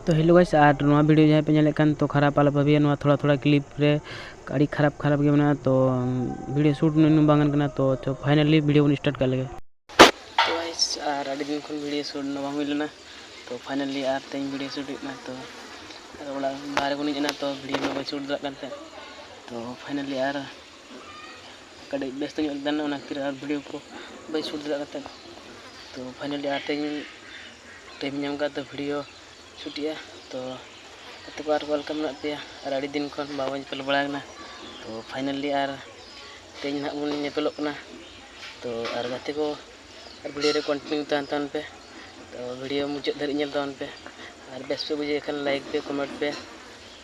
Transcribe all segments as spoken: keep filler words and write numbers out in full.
ᱛᱚ hello guys, ᱟᱨ ᱱᱚᱣᱟ video ᱡᱟᱦᱟᱸᱭ ᱯᱮ ᱧᱮᱞᱮᱫ ᱠᱟᱱ, ᱛᱚ ᱠᱷᱟᱨᱟᱯ ᱟᱞᱚ ᱵᱷᱟᱹᱵᱤᱭᱟ, ᱱᱚᱣᱟ ᱛᱷᱚᱲᱟ ᱛᱷᱚᱲᱟ clip ᱨᱮ ᱟᱹᱰᱤ ᱠᱷᱟᱨᱟᱯ ᱠᱷᱟᱨᱟᱯ ᱜᱮ ᱢᱮᱱᱟᱜᱼᱟ᱾ ᱛᱚ video shoot ᱩᱱᱟᱹᱜ ᱵᱟᱝ ᱜᱟᱱ ᱠᱟᱱᱟ᱾ ᱛᱚ ᱪᱚ finally video ᱵᱚᱱ start ᱠᱟᱜ ᱞᱮᱜᱮ᱾ ᱛᱚ guys, ᱟᱨ ᱟᱹᱰᱤ ᱫᱤᱱ ᱠᱷᱚᱱ video shoot ᱫᱚ ᱵᱟᱝ ᱦᱩᱭ ᱞᱮᱱᱟ᱾ ᱛᱚ finally ᱟᱨ ᱛᱮᱦᱮᱧ video shoot ᱦᱩᱭᱩᱜ ᱠᱟᱱᱟ᱾ ᱛᱚ ᱟᱫᱚ ᱚᱲᱟᱜ ᱵᱟᱦᱨᱮ ᱠᱷᱚᱱᱤᱧ ᱦᱮᱡ ᱮᱱᱟ, ᱛᱚ video ᱢᱟ ᱵᱟᱹᱧ shoot ᱫᱟᱲᱮᱭᱟᱜ ᱠᱟᱱ ᱛᱟᱦᱮᱸᱫ᱾ ᱛᱚ finally ᱟᱨ ᱠᱟᱹᱴᱤᱡ ᱵᱮᱥᱛᱚ ᱧᱚᱜ ᱛᱟᱦᱮᱱᱟ, ᱚᱱᱟ ᱠᱷᱟᱹᱛᱤᱨ ᱟᱨ video ᱠᱚ ᱵᱟᱹᱧ shoot ᱫᱟᱲᱮᱭᱟᱜ ᱠᱟᱱ ᱛᱟᱦᱮᱸᱫ᱾ ᱛᱚ finally ᱟᱨ ᱛᱮᱦᱮᱧ time ᱧᱟᱢ ᱠᱟᱜ, ᱛᱚ video shootᱮᱜᱼᱟ᱾ ᱛᱚ ᱜᱟᱛᱮ ᱠᱚ ᱟᱨ ᱚᱠᱟ ᱞᱮᱠᱟ ᱢᱮᱱᱟᱜ ᱯᱮᱭᱟ? ᱟᱨ ᱟᱹᱰᱤ ᱫᱤᱱ ᱠᱷᱚᱱ ᱵᱟᱵᱚᱱ ᱧᱮᱯᱮᱞ ᱵᱟᱲᱟ ᱠᱟᱱᱟ᱾ ᱛᱚ finally ᱟᱨ ᱛᱮᱦᱮᱧ ᱱᱟᱦᱟᱜ ᱵᱚᱱ ᱧᱮᱯᱮᱞᱚᱜ ᱠᱟᱱᱟ᱾ ᱛᱚ ᱟᱨ ᱜᱟᱛᱮ ᱠᱚ, ᱟᱨ video ᱨᱮ continue ᱛᱟᱦᱮᱱ ᱛᱟᱵᱚᱱ ᱯᱮ᱾ ᱛᱚ video ᱢᱩᱪᱟᱹᱫ ᱫᱷᱟᱹᱨᱤᱡ ᱧᱮᱞ ᱛᱟᱵᱚᱱ ᱯᱮ᱾ ᱟᱨ ᱵᱮᱥ ᱯᱮ ᱵᱩᱡᱷᱟᱹᱣ ᱠᱷᱟᱱ like ᱯᱮ, comment ᱯᱮ᱾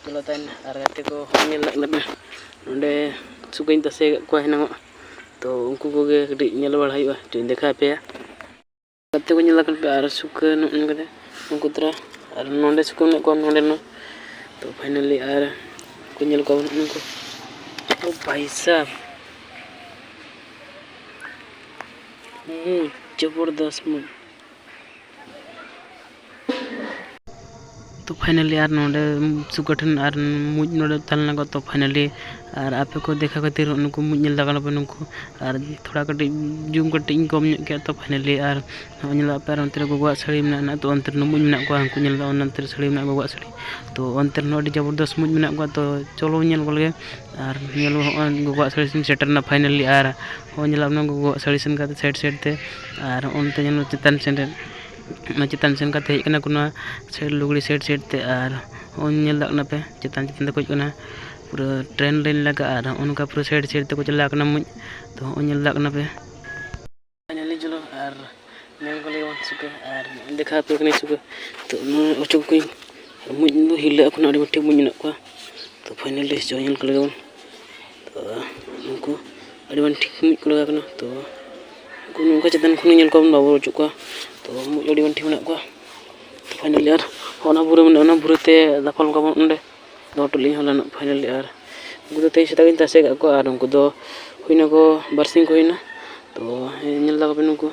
ᱪᱚᱞᱚ ᱛᱟᱦᱮᱱ, ᱟᱨ ᱜᱟᱛᱮ ᱠᱚ ᱦᱚᱸ ᱧᱮᱞ ᱞᱟᱜ ᱞᱮᱯᱮ᱾ ᱱᱚᱸᱰᱮ ᱥᱩᱠᱟᱹᱧ ᱛᱟᱥᱮ ᱟᱠᱟᱫ ᱠᱚᱣᱟ ᱦᱮᱱᱟᱝᱚᱜ᱾ ᱛᱚ ᱩᱱᱠᱩ ᱠᱚᱜᱮ ᱠᱟᱹᱴᱤᱡ ᱧᱮᱞ ᱵᱟᱲᱟ ᱦᱩᱭᱩᱜᱼᱟ, ᱪᱚᱧ ᱫᱮᱠᱷᱟᱣ ᱟᱯᱮᱭᱟ᱾ ᱜᱟᱛᱮ ᱠᱚ ᱧᱮᱞ ᱟᱠᱟᱫ ᱯᱮ, ᱟᱨ ᱥᱩᱠᱟᱹ ᱱᱚᱜᱼᱚ ᱱᱚᱝᱠᱟ ᱛᱮ ᱩᱱᱠᱩ ᱛᱚᱨᱟ, ᱟᱨ ᱱᱚᱸᱰᱮ ᱥᱩᱠᱟᱹ ᱢᱮᱱᱟᱜ ᱠᱚᱣᱟ, ᱱᱚᱸᱰᱮ ᱱᱚ᱾ ᱛᱚ finally ᱟᱨ ᱠᱚ ᱧᱮᱞ ᱠᱚᱣᱟ ᱱᱩᱠᱩ᱾ ᱳ ᱵᱷᱟᱭ ᱥᱟᱵ, ᱢᱩᱡ, ᱡᱚᱵᱚᱨᱫᱚᱥ ᱢᱩᱡ᱾ ᱛᱚ finally ᱟᱨ ᱱᱚᱸᱰᱮ ᱥᱩᱠᱟᱹ ᱴᱷᱮᱱ ᱟᱨ ᱢᱩᱡ ᱱᱚᱸᱰᱮ ᱛᱟᱦᱮᱸ ᱞᱮᱱᱟ ᱠᱚ᱾ ᱛᱚ finally ᱟᱨ ᱟᱯᱮ ᱠᱚ ᱫᱮᱠᱷᱟ ᱠᱷᱟᱹᱛᱤᱨ ᱱᱩᱠᱩ ᱢᱩᱡ ᱧᱮᱞ ᱫᱟᱠᱟ ᱞᱮᱯᱮ ᱱᱩᱠᱩ᱾ ᱟᱨ ᱛᱷᱚᱲᱟ ᱠᱟᱹᱴᱤᱡ zoom ᱠᱟᱹᱴᱤᱡ ᱤᱧ ᱠᱚᱢ ᱧᱚᱜ ᱠᱮᱫᱟ᱾ ᱛᱚ finally ᱟᱨ ᱱᱚᱜᱼᱚᱭ ᱧᱮᱞᱚᱜ ᱯᱮ, ᱟᱨ ᱚᱱᱛᱮ ᱨᱮ ᱜᱚᱜᱚᱣᱟᱜ ᱥᱟᱹᱲᱤ ᱢᱮᱱᱟᱜᱼᱟ, ᱛᱚ ᱚᱱᱛᱮ ᱨᱮ ᱢᱩᱡ ᱢᱮᱱᱟᱜ ᱠᱚᱣᱟ, ᱩᱱᱠᱩ ᱧᱮᱞ ᱫᱟ, ᱚᱱᱛᱮ ᱨᱮ ᱥᱟᱹᱲᱤ ᱢᱮᱱᱟᱜᱼᱟ ᱜᱚᱜᱚᱣᱟᱜ ᱥᱟᱹᱲᱤ᱾ ᱛᱚ ᱚᱱᱛᱮ ᱨᱮᱦᱚᱸ ᱟᱹᱰᱤ ᱡᱚᱵᱚᱨᱫᱚᱥ ᱢᱩᱡ ᱢᱮᱱᱟᱜ ᱠᱚᱣᱟ᱾ ᱛᱚ ᱪᱚᱞᱚ ᱧᱮᱞ ᱜᱚᱫ ᱞᱮᱜᱮ᱾ ᱟᱨ ᱧᱮᱞ ᱦᱚᱸᱜᱼᱚᱭ ᱜᱚᱜᱚᱣᱟᱜ ᱥᱟᱹᱲᱤ ᱥᱮᱱ ᱥᱮᱴᱮᱨ ᱮᱱᱟ finally᱾ ᱟᱨ ᱦᱚᱸᱜᱼᱚᱭ ᱧᱮᱞᱚᱜ ᱠᱟᱱᱟ ᱜᱚᱜᱚᱣᱟᱜ ᱥᱟᱹᱲᱤ ᱥᱮᱱ ᱠᱟᱛᱮ side side ᱛᱮ, ᱟᱨ ᱚᱱᱛᱮ ᱧᱮᱞ ᱢᱮ ᱪᱮᱛᱟᱱ ᱥᱮᱱ ᱨᱮ, ᱚᱱᱟ ᱪᱮᱛᱟᱱ ᱥᱮᱱ ᱠᱟᱛᱮ ᱦᱮᱡ ᱠᱟᱱᱟ ᱠᱚ ᱱᱚᱣᱟ side ᱞᱩᱜᱽᱲᱤ side side ᱛᱮ᱾ ᱟᱨ ᱦᱚᱸᱜᱼᱚᱭ ᱧᱮᱞ ᱫᱟᱲᱮᱭᱟᱜ ᱠᱟᱱᱟ ᱯᱮ ᱪᱮᱛᱟᱱ ᱪᱮᱛᱟᱱ ᱛᱮᱠᱚ ᱦᱮᱡ ᱠᱟᱱᱟ, ᱯᱩᱨᱟᱹ train line ᱞᱮᱠᱟ᱾ ᱟᱨ ᱦᱚᱸᱜᱼᱚ ᱱᱚᱝᱠᱟ ᱯᱩᱨᱟᱹ side side ᱛᱮᱠᱚ ᱪᱟᱞᱟᱣ ᱠᱟᱱᱟ ᱢᱩᱡ᱾ ᱛᱚ ᱦᱚᱸᱜᱼᱚᱭ ᱧᱮᱞ ᱫᱟᱲᱮᱭᱟᱜ ᱠᱟᱱᱟ ᱯᱮ᱾ Finally ᱪᱚᱞᱚ ᱟᱨ ᱧᱮᱞ ᱠᱚ ᱞᱟᱹᱜᱤᱫ ᱵᱚᱱ ᱥᱩᱠᱟᱹ, ᱟᱨ ᱫᱮᱠᱷᱟᱣ ᱟᱯᱮ ᱠᱟᱹᱱᱟᱹᱧ ᱥᱩᱠᱟᱹ᱾ ᱛᱚ ᱱᱚᱣᱟ ᱚᱪᱚᱜ ᱠᱚᱧ, ᱟᱨ ᱢᱩᱡ ᱫᱚ ᱦᱤᱞᱟᱹᱜ ᱟᱠᱚ ᱱᱟᱜ, ᱟᱹᱰᱤ ᱢᱚᱡᱽ ᱴᱷᱤᱠ ᱢᱩᱡ ᱢᱮᱱᱟᱜ ᱠᱚᱣᱟ᱾ ᱛᱚ finally ᱪᱚ ᱧᱮᱞ ᱠᱚ ᱞᱟᱹᱜᱤᱫ ᱵᱚᱱ᱾ ᱛᱚ ᱱᱩᱠᱩ ᱟᱹᱰᱤ ᱢᱚᱡᱽ ᱴᱷᱤᱠ ᱢᱩᱡ ᱠᱚ ᱞᱟᱜᱟᱣ ᱠᱟᱱᱟ᱾ ᱛᱚ ᱩᱱᱠᱩ ᱱᱚᱝᱠᱟ ᱪᱮᱛᱟᱱ ᱠᱷᱚᱱ ᱧᱮᱞ ᱠᱚᱣᱟ ᱵᱚᱱ, ᱵᱟᱵᱚ ᱚᱪᱚᱜ ᱠᱚᱣᱟ᱾ ᱛᱚ ᱢᱩᱡ ᱟᱹᱰᱤ ᱢᱚᱡᱽ ᱴᱷᱤᱠ ᱢᱮᱱᱟᱜ ᱠᱚᱣᱟ᱾ ᱛᱚ finally ᱟᱨ ᱚᱱᱟ ᱵᱩᱨᱩ ᱢᱮᱱᱟᱜᱼᱟ, ᱚᱱᱟ ᱵᱩᱨᱩ ᱛᱮ ᱫᱟᱯᱟᱞ ᱠᱚᱣᱟ ᱵᱚᱱ ᱚᱸᱰᱮ᱾ ᱫᱚᱦᱚ ᱦᱚᱴᱚ ᱞᱤᱧ ᱦᱚᱸ ᱞᱮᱱᱟ finally᱾ ᱟᱨ ᱩᱱᱠᱩ ᱫᱚ ᱛᱮᱦᱮᱧ ᱥᱮᱛᱟᱜ ᱜᱤᱧ ᱛᱟᱥᱮ ᱟᱠᱟᱫ ᱠᱚᱣᱟ, ᱟᱨ ᱩᱱᱠᱩ ᱫᱚ ᱦᱩᱭᱱᱟᱠᱚ ᱵᱟᱨᱥᱤᱧ ᱠᱚ ᱦᱩᱭᱱᱟ᱾ ᱛᱚ ᱧᱮᱞ ᱫᱟᱠᱚ ᱯᱮ ᱱᱩᱠᱩ᱾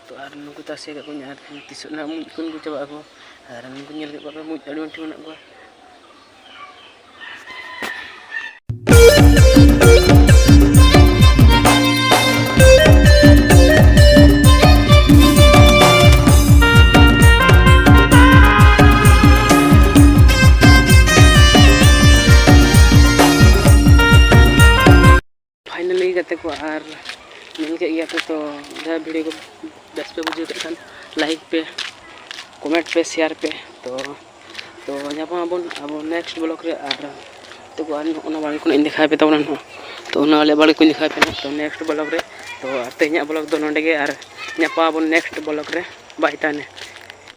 ᱛᱚ ᱟᱨ ᱱᱩᱠᱩ ᱛᱟᱥᱮ ᱠᱟᱜ ᱠᱚᱣᱟᱧ ᱟᱨ ᱛᱤᱥᱚᱜ ᱱᱟᱜ ᱢᱩᱡ ᱠᱷᱚᱱ ᱠᱚ ᱪᱟᱵᱟᱜ ᱟᱠᱚ᱾ ᱟᱨ ᱱᱩᱠᱩ ᱧᱮᱞ ᱠᱮᱫ ᱠᱚᱣᱟ ᱯᱮ, ᱢᱩᱡ ᱟᱹᱰᱤ ᱢᱚᱡᱽ ᱴᱷᱤᱠ ᱢᱮᱱᱟᱜ ᱠᱚᱣᱟ᱾ Finally ᱜᱟᱛᱮ ᱠᱚ, ᱟᱨ ᱧᱮᱞ ᱠᱮᱫ ᱜᱮᱭᱟ ᱯᱮ, ᱛᱚ ᱡᱟᱦᱟᱸ video ᱠᱚ ᱵᱮᱥ ᱯᱮ ᱵᱩᱡᱷᱟᱹᱣ ᱠᱮᱫ ᱠᱷᱟᱱ like ᱯᱮ, comment ᱯᱮ, share ᱯᱮ᱾ ᱛᱚ ᱛᱚ ᱧᱟᱯᱟᱢ ᱟᱵᱚᱱ ᱟᱵᱚ next vlog ᱨᱮ᱾ ᱟᱨ ᱛᱚ ᱟᱨ ᱚᱱᱟ ᱵᱟᱲᱜᱮ ᱠᱷᱚᱱᱟᱜ ᱤᱧ ᱫᱮᱠᱷᱟᱣ ᱯᱮ ᱛᱟᱵᱚᱱᱟ ᱱᱟᱦᱟᱜ᱾ ᱛᱚ ᱚᱱᱟ ᱟᱞᱮ ᱵᱟᱲᱜᱮ ᱠᱚᱧ ᱫᱮᱠᱷᱟᱣ ᱯᱮ ᱱᱟᱦᱟᱜ ᱛᱚ next vlog ᱨᱮ᱾ ᱛᱚ ᱟᱨ ᱛᱮᱦᱮᱧᱟᱜ vlog ᱫᱚ ᱱᱚᱸᱰᱮ ᱜᱮ, ᱟᱨ ᱧᱟᱯᱟᱢ ᱟᱵᱚᱱ next vlog ᱨᱮ᱾ Bye ᱛᱟᱦᱞᱮ᱾